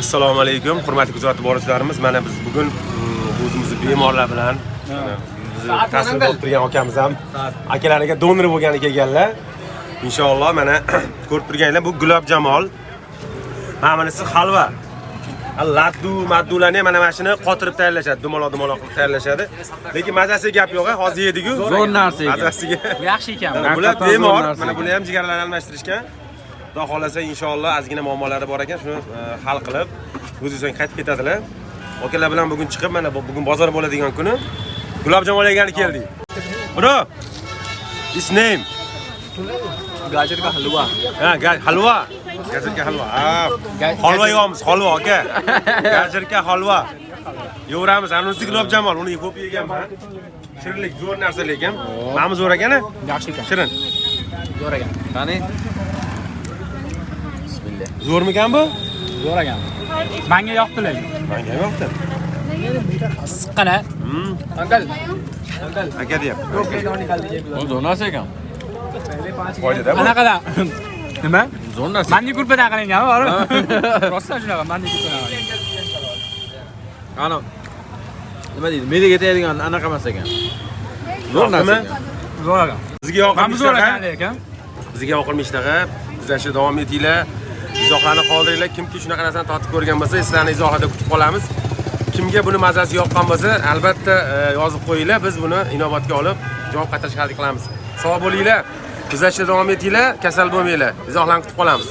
Assalomu alaykum, hurmatli kuzatib boruvchilarimiz. Mana biz bugun o'zimizni bemorlar bilan, mana bizni tasvirda bo'lib turgan akamiz ham akalariga donor bo'lgani kelganlar. Inshaalloh, mana ko'rib turganlar, bu gulob jamol. Mana bunisi halva. Laddu, maddularni ham mana shuni qotirib tayyorlashadi, dumaloq dumaloq qilib tayyorlashadi. Lekin mazasiga gap yo'q, hozir yedik-ku. Zo'r narsa ekan. Mazasiga. Bu yaxshi ekan. Mana bular Haqiqatan zo'r bemor, narsa mana ekan. buni ham jigarlarini almashtirishgan. Xudo xohlasa, inshaalloh, ozgina muammolari bor ekan, shuni hal qilib, O'zbekistonga qaytib ketadilar. Akalar bilan bugun chiqib, mana bugun bozor bo'ladigan kuni gulob jamol yegani keldik. Bro, his name. Gajar ka halwa. Ha, halva. Gajarka halva. Ha. Holva yeyamiz, holva aka. Gajarka holva. Yeveramiz. Anunisi gulob jamol, uni ko'p yeganman. Shirinlik zo'r narsa lekin. Mana zo'r ekan-a? Yaxshi ekan. Shirin. Zo'r ekan. Qani? Bismillah. Zo'rmikan bu? Zo'r ekan. Menga yoqdi lekin. Menga ham yoqdi. Issiqqina. Uncle. Uncle. Aka deyapti. Bu zo'r narsa ekan. Foydada bu. Anaqadan. Nima? Zo'r narsa. Mandi kurpadan qilinganmi, bormi? Rostdan shunaqa mandi kurpadan qilingan. Ana nima deydi? Me'daga tegadigan anaqa emas ekan. Zo'r narsa Yoqdimi? ekan. Zo'r ekan. Bizga yoqimli Mana bu zo'r ishtaha. ekan lekin. Bizga yoqimli ishtaha. Kuzatishda davom etinglar. Izohlarni qoldiringlar. Kimki shunaqa narsani totib ko'rgan bo'lsa, sizlarni izohlarda kutib qolamiz. Kimga buni mazasi yoqqan bo'lsa, albatta yozib qo'yinglar. Biz buni inobatga olib javob qaytarishga harakat qilamiz. Sog' bo'linglar. Kuzatishda davom etinglar, kasal bo'lmanglar. Izohlarni kutib qolamiz.